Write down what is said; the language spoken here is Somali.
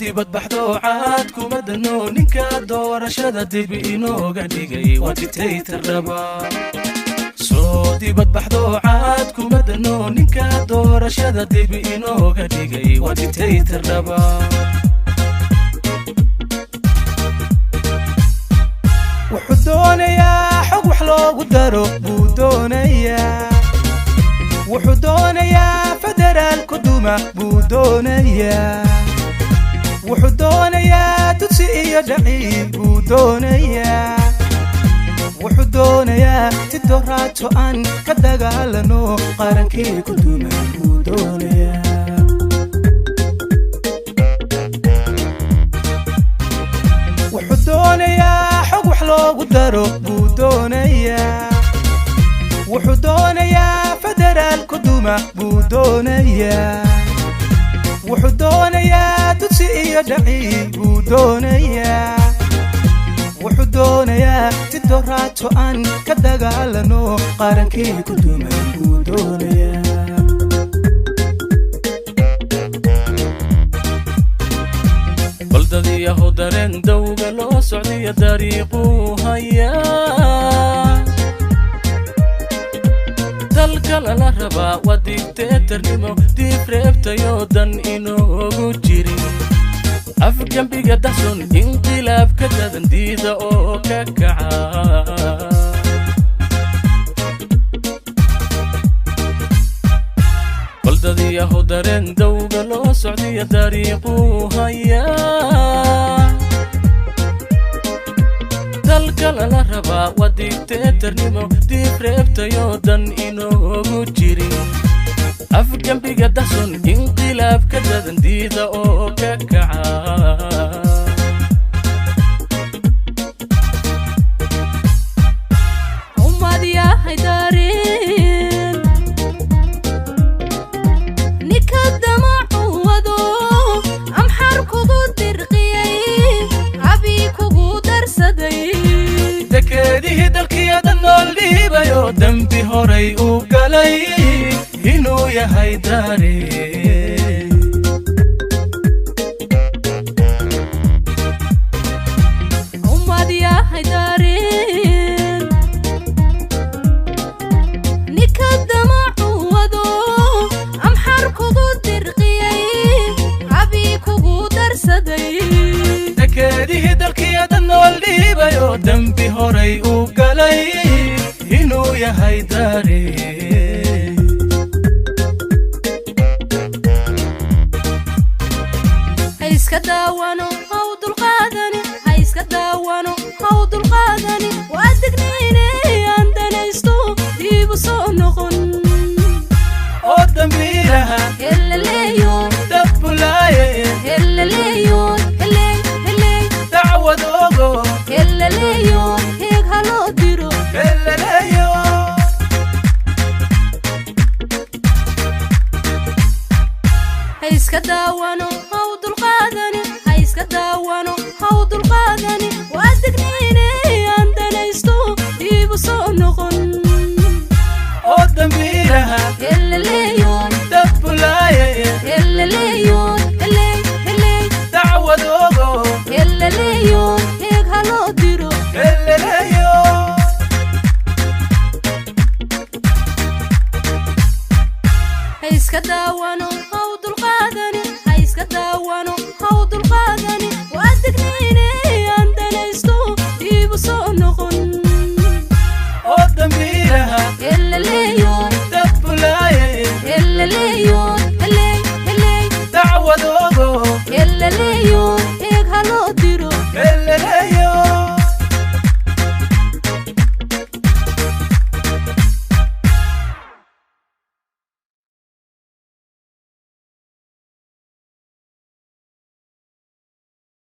Dibadbaxdo caad kuma dano ninka doorashada dib inooga dhigay, waa dictator dhaba. Soo dibadbaxdo caad kuma dano ninka doorashada dib inooga dhigay, waa dictator dhaba. Wuxuu doonayaa xog wax loogu daro buu doonayaa. Wuxuu doonayaa federaalku duma buu doonayaa. Wuxuu doonayaa tudsi iyo dhaciib buu doonayaa. Wuxuu doonayaa tidoraato aan ka dagaalano qarankii ku dumay buu doonayaa. Wuxuu doonayaa xog wax loogu daro buu doonayaa. Wuxuu doonayaa federaalku duma buu doonayaa. Wuxuu doonayaa tudsi iyo dhaciib buu doonayaa. Wuxuu doonayaa tidoraato aan ka dagaalano qarankii ku dumay buu doonayaa. Baldadiyahu dareen dowga loo socdiya dariiquu hayaa, dalka lala rabaa waa digteetarnimo diib reebtayo dan inoogu jirin. Afgembiga daxsun inqilaabka dadan diida oo ka kaca. Baldadiyahu dareen dowga loo socdiya dariiquu hayaa, dalka lala rabaa waa digteetarnimo diib reebtayo dan inoogu jirin. Afgembiga daxsun inqilaabka dadan diida oo ka kaca. Ummad yahay dareen ninka damacu wado, amxar kugu dirqiyey, cabi kugu darsaday. Dekeedihii dalkiya dad nool dhiibayo dembi horay u galay inuu yahay dareen. Ummad yahay dareen ninka damacu wado, amxar kugu dirqiyey, cabi kugu darsaday. Dekeedihii dalkiya dad nool dhiibayo dembi horay u galay inuu yahay dareen. Ha iska daawano haw dulqaadani, ha iska daawano haw dulqaadani, waa degniine aan danaysto diibu soo noqon. Oo dambiilaha helaleeyo dabbulaaye helaleeyo heley heley dacwadoogo helaleeyo heeg haloo diro helaleeyo. Ha iska daawano haw dulqaadani, ha iska daawano haw dulqaadani, waa degniine aan danaysto diibu soo noqon. Oo dambiilaha helaleeyo dabbulaaye helaleeyo heley heley dacwadoogo helaleeyo heeg haloo diro helaleeyo. Ha iska daawano haw dulqaadani, ha iska daawano.